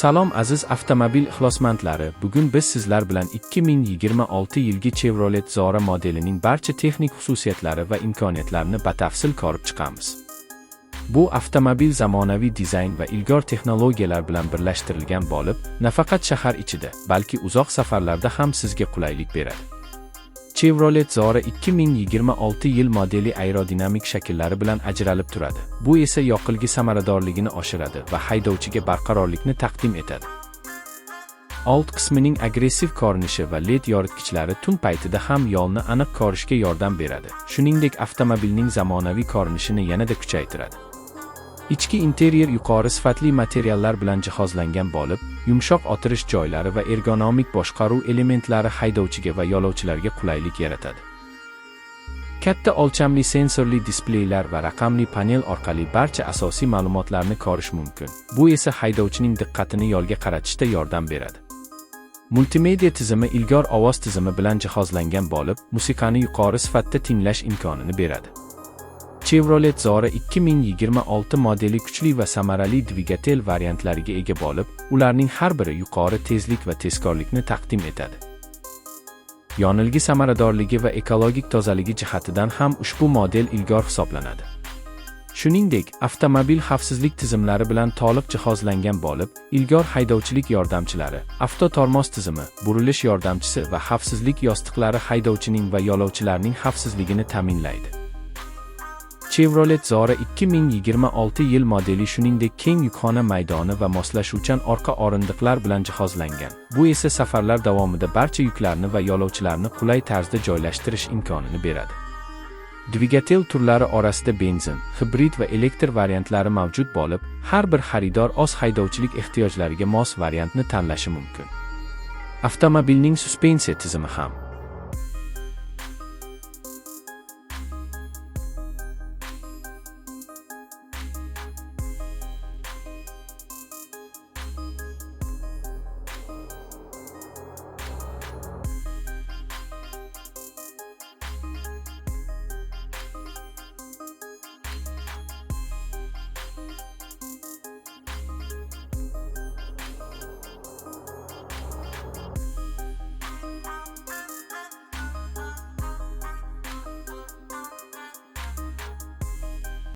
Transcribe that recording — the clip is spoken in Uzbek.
Salom, aziz avtomobil ixlosmandlari. Bugun biz sizlar bilan 2026 yilgi Chevrolet Zora modelining barcha texnik xususiyatlari va imkoniyatlarini batafsil ko'rib chiqamiz. Bu avtomobil zamonaviy dizayn va ilgor texnologiyalar bilan birlashtirilgan bo'lib, nafaqat shahar ichida, balki uzoq safarlarda ham sizga qulaylik beradi. Chevrolet Zora 2026 yil modeli aerodinamik shakllari bilan ajralib turadi. Bu esa yoqilgi samaradorligini oshiradi va haydovchiga barqarorlikni taqdim etadi. Old qismining agressiv ko'rinishi va LED yoritgichlari tun paytida ham yo'lni aniq ko'rishga yordam beradi. Shuningdek, avtomobilning zamonaviy ko'rinishini yanada kuchaytiradi. Ichki interyer yuqori sifatli materiallar bilan jihozlangan bo'lib, yumshoq o'tirish joylari va ergonomik boshqaruv elementlari haydovchiga va yo'lovchilarga qulaylik yaratadi. Katta o'lchamli sensorli displeylar va raqamli panel orqali barcha asosiy ma'lumotlarni ko'rish mumkin. Bu esa haydovchining diqqatini yo'lga qaratishda yordam beradi. Multimedia tizimi ilgor ovoz tizimi bilan jihozlangan bo'lib, musiqani yuqori sifatda tinglash imkonini beradi. Chevrolet Zora 2026 modeli kuchli va samarali dvigatel variantlariga ega bo'lib, ularning har biri yuqori tezlik va tezkorlikni taqdim etadi. Yonilgi samaradorligi va ekologik tozaligi jihatidan ham ushbu model ilgor hisoblanadi. Shuningdek, avtomobil xavfsizlik tizimlari bilan to'liq jihozlangan bo'lib, ilgor haydovchilik yordamchilari, avto tormoz tizimi, burilish yordamchisi va xavfsizlik yostiqlari haydovchining va yo'lovchilarning xavfsizligini ta'minlaydi. Chevrolet Zora 2026 yil modeli, shuningdek, keng yukxona maydoni va moslashuvchan orqa o'rindiqlar bilan jihozlangan. Bu esa safarlar davomida barcha yuklarni va yo'lovchilarni qulay tarzda joylashtirish imkonini beradi. Dvigatel turlari orasida benzin, hibrid va elektr variantlari mavjud bo'lib, har bir xaridor o'z haydovchilik ehtiyojlariga mos variantni tanlashi mumkin. Avtomobilning suspensiya tizimi ham